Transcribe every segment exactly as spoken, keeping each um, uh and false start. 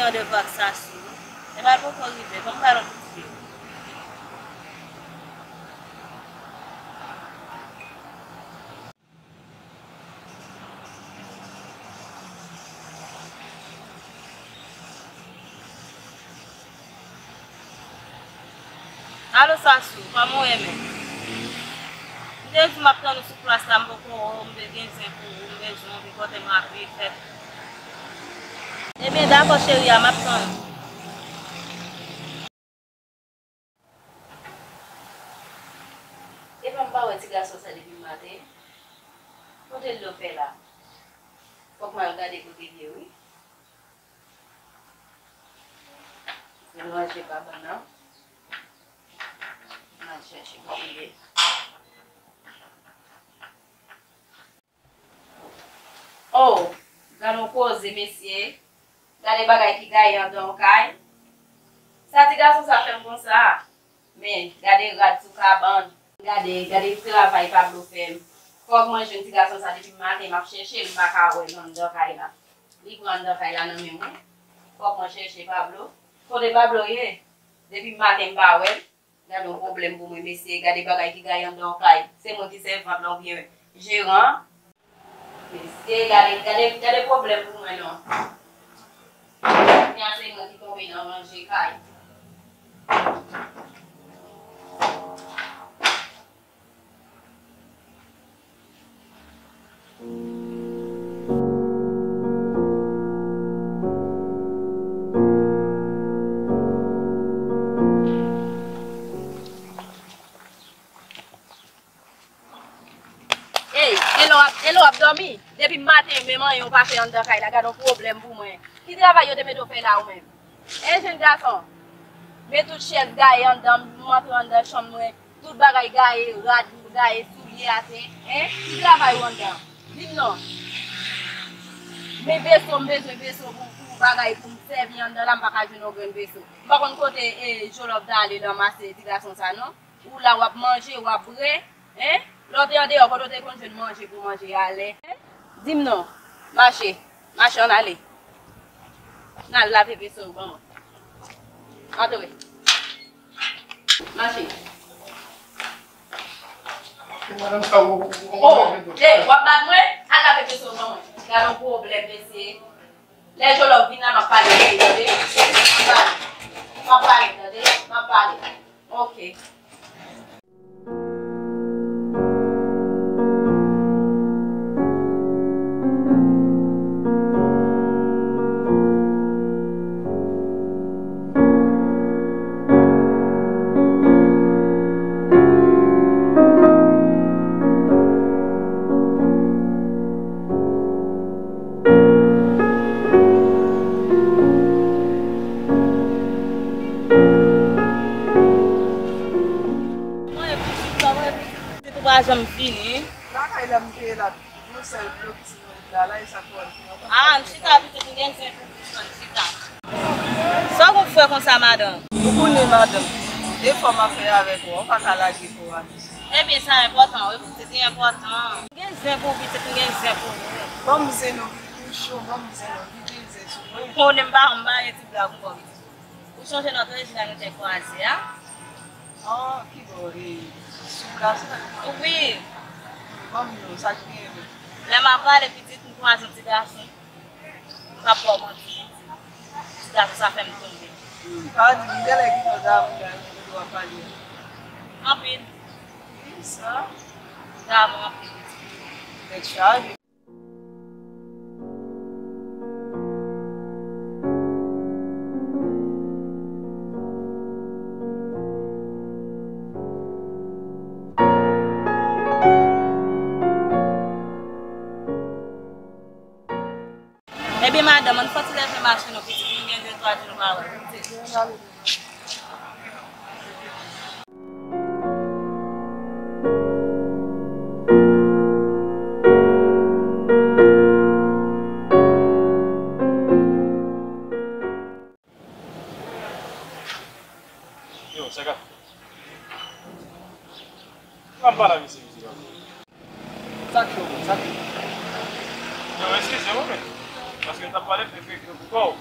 Nan de vag sa sou. E pa poko rive, ban m bay lòt kout pye. Alo Sasou, kòman w ye menm? M te di m ap tann ou sou plas la, m poko wè w, m te gen zen pou ou, m bezwen w, vin pote m rapid, fèt. Ebyen, dakò, cheri a, m ap tann ou. Epa m pa wè ti gason sa depi maten. Kote l fè la? Fòk m al gade kote l ye, wi. Manje pa ban nan. M al chèche kote l ye. Oh, gade yon koze, mesye. Gade bagay ki gaye anndan yon kay. Sa ti gason sa fè m konsa? Men, gade rad sou kabann. Gade, gade travay Pablo fè m. Fòk mwen jwenn ti gason sa depi maten, m ap chèche l, m pa ka wè l anndan kay la. Li pran anndan kay la nan men mwen. Fòk mwen chèche Pablo. Kote Pablo ye? Depi maten, m pa wè l. Gade yon pwoblèm pou mwen, mesye. Gade bagay ki gaye anndan yon kay. Se mwen ki sèvant la oubyen jeran an? Mesye, gade, gade, gade pwoblèm pou mwen, non. Kounya se mwen ki tonbe nan ranje kay. Ey, Elo ap, Elo ap dòmi. Depi maten, menm anyen ou pa fè anndan kay la. Gad on pwoblèm pou mwen. Ki travay yo te mete w fè la ou menm? Hein, jenn gason? Men tout chèz gaye anndan, m antre anndan chanm mwen, tout bagay gaye, rad gaye, soulye atè, hein? Ki travay ou anndan? Di m non. Men veso, m bezwen veso pou, pou bagay pou m sèvi anndan la, m pa ka jwenn yon grenn veso. M pa konn kote, eh, Jolòv ta ale ranmase ti gason sa non. Ou la w ap manje, w ap bwè, hein? Lè w te andeyò, kote w te konn jwenn manje pou manje a lè? Di m non. Mache. Mache, ann ale. N al lave veso yo, ban mwen. Antre. Mache. Madanm sa, w, w, w, w, w ap bat mwen? Al lave veso yo, ban mwen. Gad on pwoblèm, mesye. Lè Jolòv vin la, m ap pale, tande? M ap pale. M ap pale, tande? M ap pale. Ok. Mwen, pitit, kòman pitit ou pa janm vini? Lakay la m te ye la, yon sèl dlo pitit mwen la, la, e sa k fè w vini ankò. Ah, m chita, pitit, m gen zen pou pitit mwen, m chita. Sa w konn fè konsa, madanm? Ou konnen, madanm, efò m ap fè avèk ou, ou pa ka lage kò a. Ebyen, sa enpòtan, wi, pitit, li enpòtan. M gen zen pou pitit, m gen zen pou ou. Ban m zen non, pitit, ou cho, ban m zen non, vide zen sou mwen. Ou konnen m pa, m pa gen ti blag ankò, pitit. Ou sonje lòt jou la nou te kwaze a? Ah, ki bò, e, sou plas la? Wi. Ban m non, sa k genyen menm? Lè m ap pale, pitit, m kwaze yon ti gason. M p ap ba w manti, pitit. Ti gason sa fè m tonbe. Hmm, pa di m, genlè ki jan damou la, jan w ap pale a. Anpil. Wi, sa. Damou anpil, pitit. Tèt chaje. Ebyen, madanm, ann fè yon ti leve machin nou, pitit, nou gen de twa jou nou pa wè, pitit. Yo, sa k ap fèt? An pale avèk se mizik la. Sa k cho, sa k cho? Yo, eskize mwen, men. Paske m t ap pale, m te fè ekri pou kò w.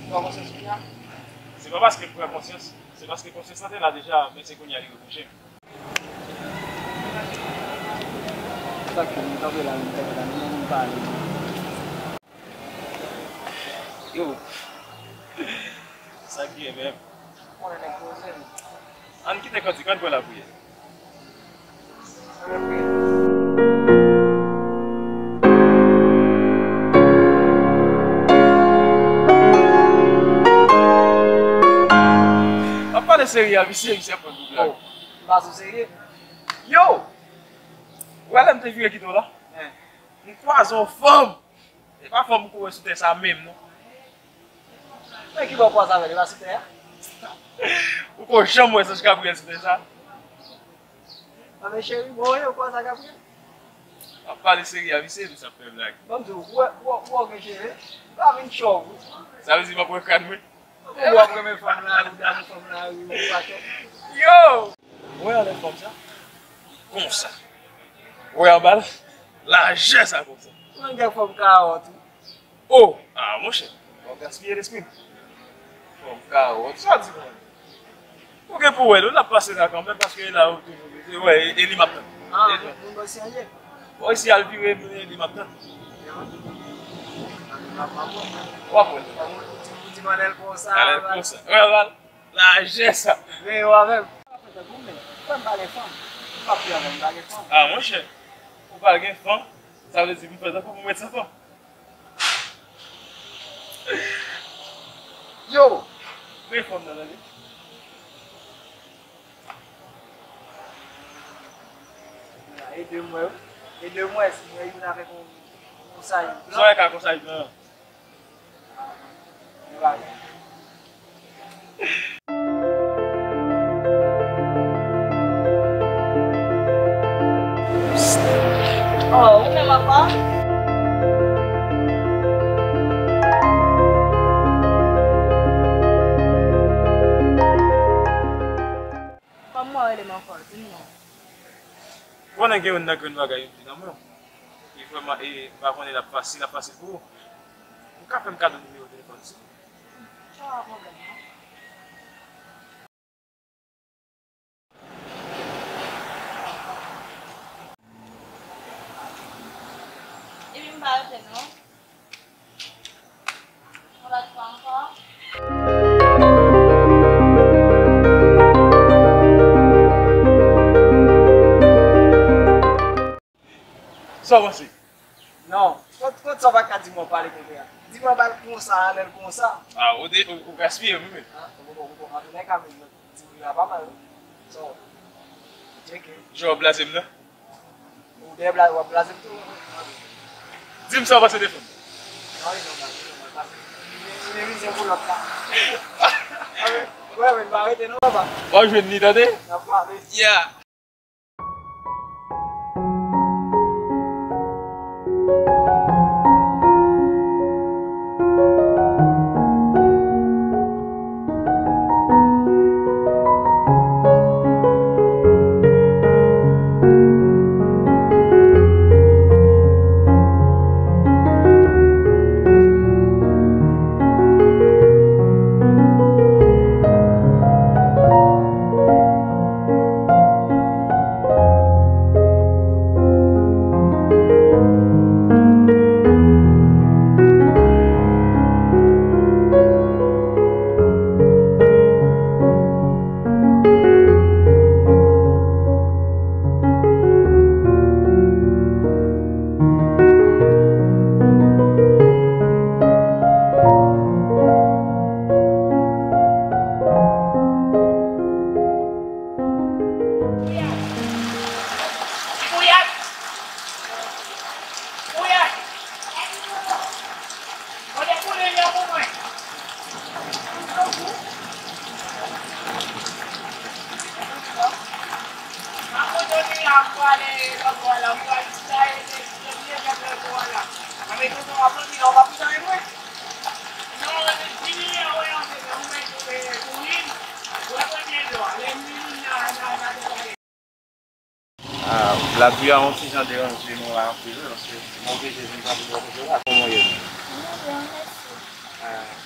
Ou pran konsyans kounye a? Se pa paske m pran konsyans, se paske konsyans lan te la deja, men se kounye a li repwoche m. Sa k fè m kanpe la, m kanpe la, nou menm nou pale. Yo. Sa k gen menm? Konnen nèg poze m. Ann kite kantik, ann pran lapriyè. Ap pale serye a, visye, visye ap pran pou blag. Oh, m pa sou serye. Yo! Ou wè lè m te vire kite w la? Eh. M kwaze yon fanm. E pa fanm m ko wè sou tè sa menm, non. Men ki bò w kwaze avè l, e pa sou tè a? Ou ko janm wè Zanj Gabriel sou tè sa? Anben cheri, bon, yo kwaze ak Gabriel. W ap pale serye a, visye, misye ap fè blag. Ban m di w, ou wè, ou wè, ou wè w gen cheve? Pa vin chòv, wi. Sa vle di m ap wè kràn mwen? Ou ap renmen fanm lari, ou damou fanm lari, ou pa chòv. Yo! Ou wè anlè fanm sa? Konsa. Ou wè anba l? Lajè sa konsa. Ou menm gen fanm kawòt, wi. Oh! Ah, monchè. W ap gaspiye lespri m. Fanm kawòt. Sa w di, mwen? Ou gen pou wè l, wi, l ap pase la kanmenm, paske e la ou toujou rete. Wè, e, e li m ap tann. Ah, e li. Moun bò serye. Bon, isi al vire, e li m ap tann. W ap wè l. Ou di, ou di m anlè l konsa. Anlè l konsa. Wè, wè, lajè sa. Veye w avè m. Fè m pa gen fanm. M pa pli avè m pa gen fanm. Ah, monchè. Ou pa gen fanm? Sa vle di m fè tankou pou m ret san fanm. Yo! Men fanm nan, tande. Ede m wè, wi. Ede m wè, si m wè youn avèk yon, yon saj blan. Sa w wè ka yon saj blan? Yon bagay. Oh, ou menm apa? Kòman w rele m ankò? Di m non. Ou konnen gen youn nan grenn bagay youn di nan men w. E vrèman, e, m pa konnen l ap fasil, l ap fasil pou ou. Ou ka fè m kado nimewo telefòn ou, silvouplè? Sa pa pwoblèm, non. Epi m pa rete non. Yon lòt fwa ankò. Sa w panse? Non. Kot, kot sa w pa ka di mwen w pale kontre a? Di mwen ba l konsa, anlè l konsa. Ah, ou de, ou, ou gaspiye wi menm. Ah, ou, ou, ou, antoulèka menm, di wi a pa mal wi. So, tcheke. Jan w ap blaze m nan? Ou dèyè blaze, w ap blaze m tou. Di m sa w panse de fanm. Non, li nòmal, li nòmal, pase. Li merize pou lòt la. Wè, men pa rete non, papa. W ap jwenn li, tande? N ap pale. Yeah. Kouyad! Kouyad! Mande koulin yo pou mwen. M ap abandone a pou ale lòt bò a la. M pral sa e se premye fèt lòt bò a la. Mande tonton a pran ki la ou pa pou tande mwen. Non, se fini a, wè, antre nan mwen, koulin. Wè premye dlo a. Lè m vini, na, na, na, na, na, Ah, lapli a yon ti jan deranje nou la anpil, wi, paske m oblije vin kanpe bò kote w la. Kòman w ye? Mwen byen, mèsi.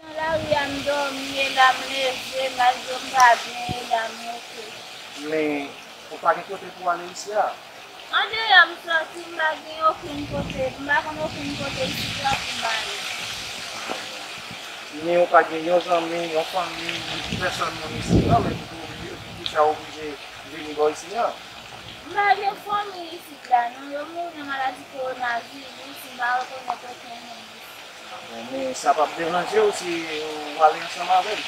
Nan lari a m dòmi, e la m leve, malgre m pa byen, e la m oke. Men, ou pa gen kote pou w ale isi a? Andeyò m sòti, m pa gen okenn kote, m pa konn okenn kote isit la pou m ale. Men ou pa gen yon zanmi, yon fanmi, yon pèsòn moun isi, non, men ki pou oblije, ki sa oblije vini bò isi a? M pa gen fanmi isit la, non, yo mouri nan maladi kowonaviris, m pa rekonèt okenn moun isit. Bon, men sa p ap deranje w si w ale ansanm avè m?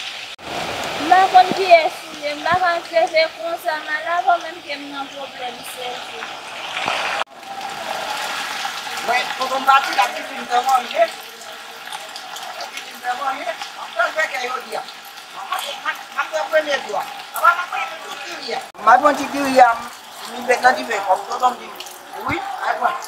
M pa konn kiyès ou ye, m pa ka leve konsa, m al avè w menm ke m nan pwoblèm serye. Mwen, tonton m pati, l ap di fin fè manje. L ap di fin fè manje. M ap fè l fè kè jodi a. M ap, m ap, m ap fè premye tou a. Apa m ap fè tout diri a. M ap pran ti diri a, m, m met nan dife, kòm tonton m di m. Wi, al pran.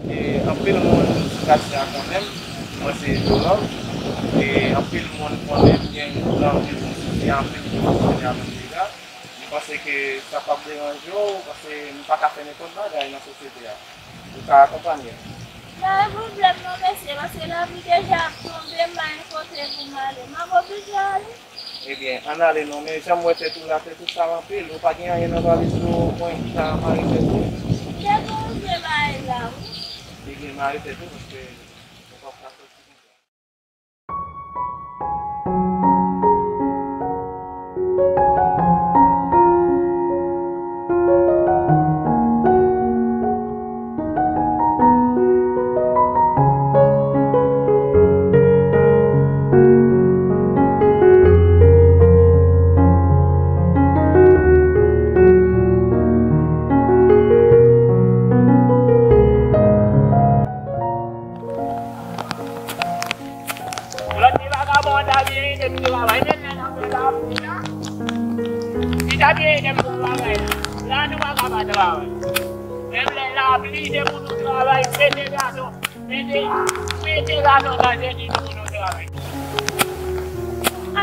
E anpil moun sou katye a konnen m, mwen se Dolòv. E anpil moun konnen m, gen nan anpil moun sou anpil moun sou avè m deja. M panse ke sa p ap deranje w, paske m pa ka fè nenpòt bagay nan sosyete a. Ou ka akonpanye m. Pa gen pwoblèm non, mesye, paske lapli deja ap tonbe, m pa gen kote pou m ale. M ap oblije ale. Ebyen, ann ale non, men jan m wè tèt ou la, tèt ou sal anpil. Ou pa gen anyen nan valiz ou pou mwen ki ka mare tèt ou? M te konn vle mare la, wi. Ebyen, mare tèt ou, paske ou p ap ka soti konsa. Lòt ti vagabon an ta byen ede m travay, men lè n ap fè lapli a, li ta byen ede m travay la. La nou pa ka pa travay. Menm lè lapli, se pou nou travay, mete gason, mete, mete gason nan jeni nou pou nou travay.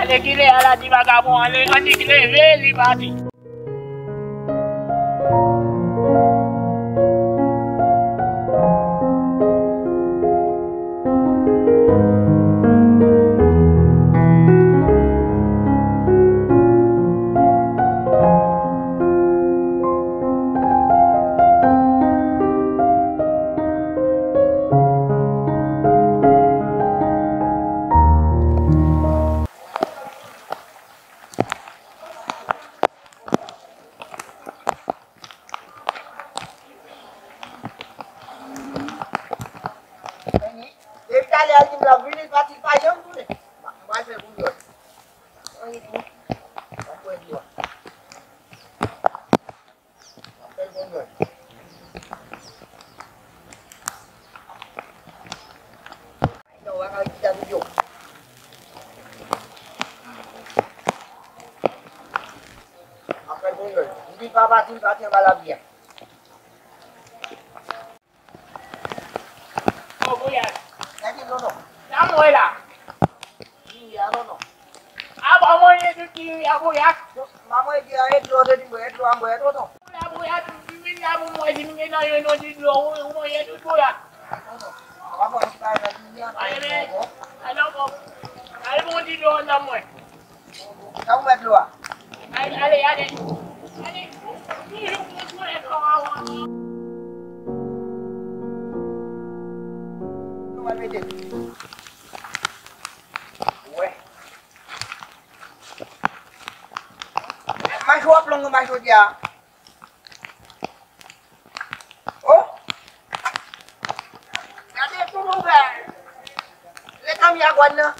Ale kile a la ti vagabon, ale, annik leve, li pati. Depi talè a l di m l ap vini, l pati, l pa janm tounen. M pral fè l pou m jwenn. M ap fè l pou m jwenn. Non, w a ka kite a videyo. Apre bon jwèt. Li pa pati, li pati anba lapli a. Bon, voyaj. Gade, non, non. Sa mwen la. Li a, non, non. Apa mwen ye tout ki a boyak? Maman di a e dlo de di mwen, e dlo a mwen, tonton. La boyak, vin la pou mwen, si nou gen nan yon non di dlo, ou mwen ye tout boyak. Maman di pa la di a. Ale, men, ale, bon. Ale, bon, di dlo nan mwen. Sa ou mèt dlo a? Ale, ale, ale. Ale. Mache w ap long anba jodi a. Oh! Gade kòman w fè. Letan m y a gwan nan.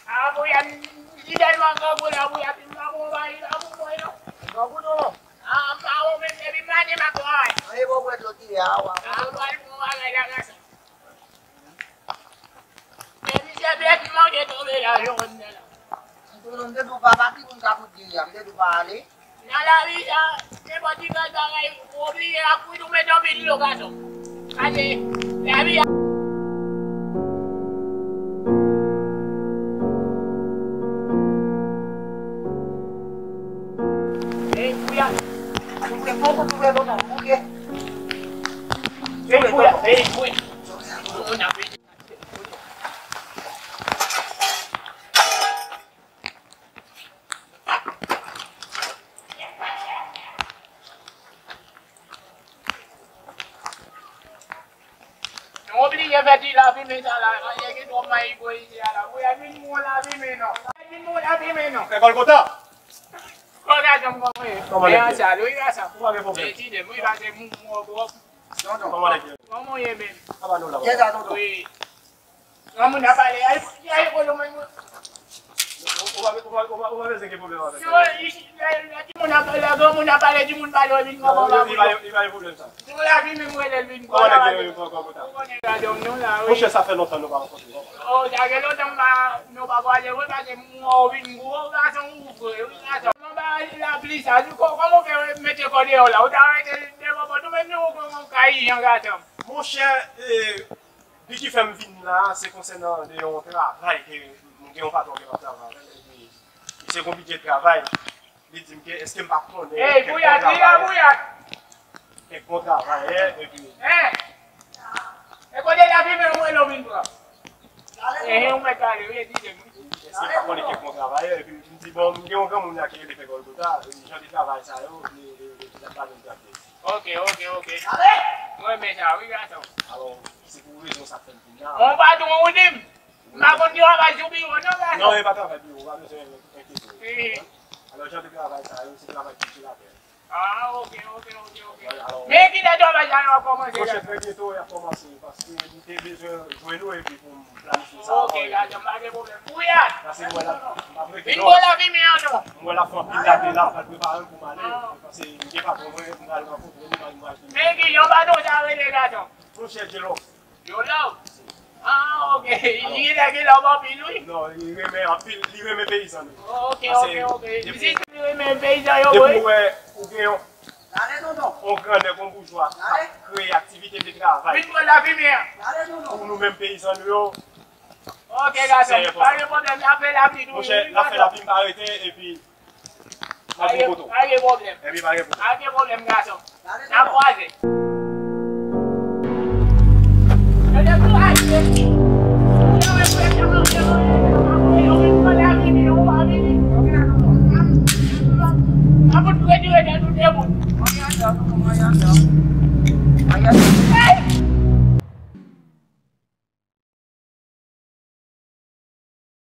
A, pou y ap di tèlman grangou la, pou y ap di m pa bon bagay la pou mwen non. Grangou non. A, m pa bon menm depi maten m ap travay. An e bon bwè dlo ki ye a, w a. A, m pral pran bagay la gason. Men misye byen ki manke tonbe la, jodi a la. M te di w papa ki moun ka fout diri a, m te di w pa ale. Nan lavi sa, nenpòt ki gad bagay, ou oblije ak kwit ou mete anpil dlo gason. Paske lavi a. Ey, Bouya. Ouvre, fò w ouvre lontan, ouvre. Ey, Bouya, ey, Bouya. Nou oblije fè ti lafimen sa la, manje ki twòp mayi gwo isi a la. Pou y al vin bon lafimen non. Vin bon lafimen non. Frè Gòlgota. Kòman ye? Kòman nèg ye? Sa, wi, sa. Ou pa gen pwoblèm. Etidye, wi, pa gen mou, mou, mou. Tonton. Kòman nèg ye? Kòman w ye menm? Sa va nou la? Kiyès sa, tonton? Wi. Granmoun ap pale, ay, ay, kolo mwen, mwen. Ou pa, ou pa, ou pa, ou pa bezwen gen pwoblèm avèk li. Yo, i, lè, lè timoun ap pale, lè granmoun ap pale, timoun pale, yo vin pran pwoblèm. Li pa, li pa gen pwoblèm sa. Nou la vin menm rele l vin pran la. Kòman nèg yo, kòman, kòman sa? Ou konnen gadon nou la, wi. Monchè, sa fè lontan nou pa rankontre, non? Oh, sa gen lontan m pa, nou pa kwaze, wi, paske mwen ou vin gwo, gason ou vre, wi, gason. Mwen ba lapli sa, nou kò, kòman w fè mete kò deyò la? Ou ta rete devan pòt ou, men nou, ou konn yon kay jan gason. Monchè, eh, Bi ki fè m vin la a, se konsènan de yon travay ke m gen yon patwon ke m ap travay avè l, epi misye gen yon bidjè travay, li di m ke èske m pa konnen kèk bon travayè, kèk bon travayè, epi. Hein? E kote lafimen ou rele w vin pran? Ehe, ou mèt ale, wi, di m. Èske m pa konnen kèk bon travayè, epi m di, bon, m gen yon granmoun la ki rele Frè Gòlgota, jan de travay sa yo, li, li, li, li t ap pale m de. Ok, ok, ok. Mwen renmen sa, wi, gason. Alò, se pou rezon sa k fè m vin la. Yon patwon ou di m? M pa konn travay sou biwo, non, gason. Non, e pa travay biwo, ou pa bezwen enkyete w. Wi. Alò, jan de travay sa yo, se travay kiltivatè. Ah, ok, ok, ok, ok. Alò, men kilè travay sa yo ap kòmanse la? Monchè, trè byento, y ap kòmanse, paske m te bezwen jwenn ou epi pou m planifye sa. Ok, gason, pa gen pwoblèm. Wi, a. Paske m wè la, m ap rete. Vin pran lafimen an non. M wè l ap fè anpil lave la, m pral prepare m pou m ale. Paske m gen patwon mwen, m pral rankontre li, m pral, m pral di. Men ki jan patwon sa rele, gason? Monchè, J-Love. J-Love? Ah, ok. Li gen, gen love anpil, wi. Non, li renmen anpil, li renmen peyizan yo. Oh, ok, ok, ok. Li renmen peyizan yo, wi. Depi ou wè, ou gen yon, yon grandèt, yon boujwa k ap kreye aktivite de travay. Vin pran lafimen an. Pou nou menm peyizan nou yo, Ok, gason, pa gen pwoblèm, n ap fè lapli tou. Monchè, n ap fè lapli, m pa rete, epi m ap vin kote w. Pa gen pwoblèm. Epi pa gen pwoblèm. Pa gen pwoblèm, gason. N ap kwaze. Yo dekouraje. Yo wè presyon nan pye yo, yo vin pran lavi, yo pa vini. N ap fout retire tèt nou de bout.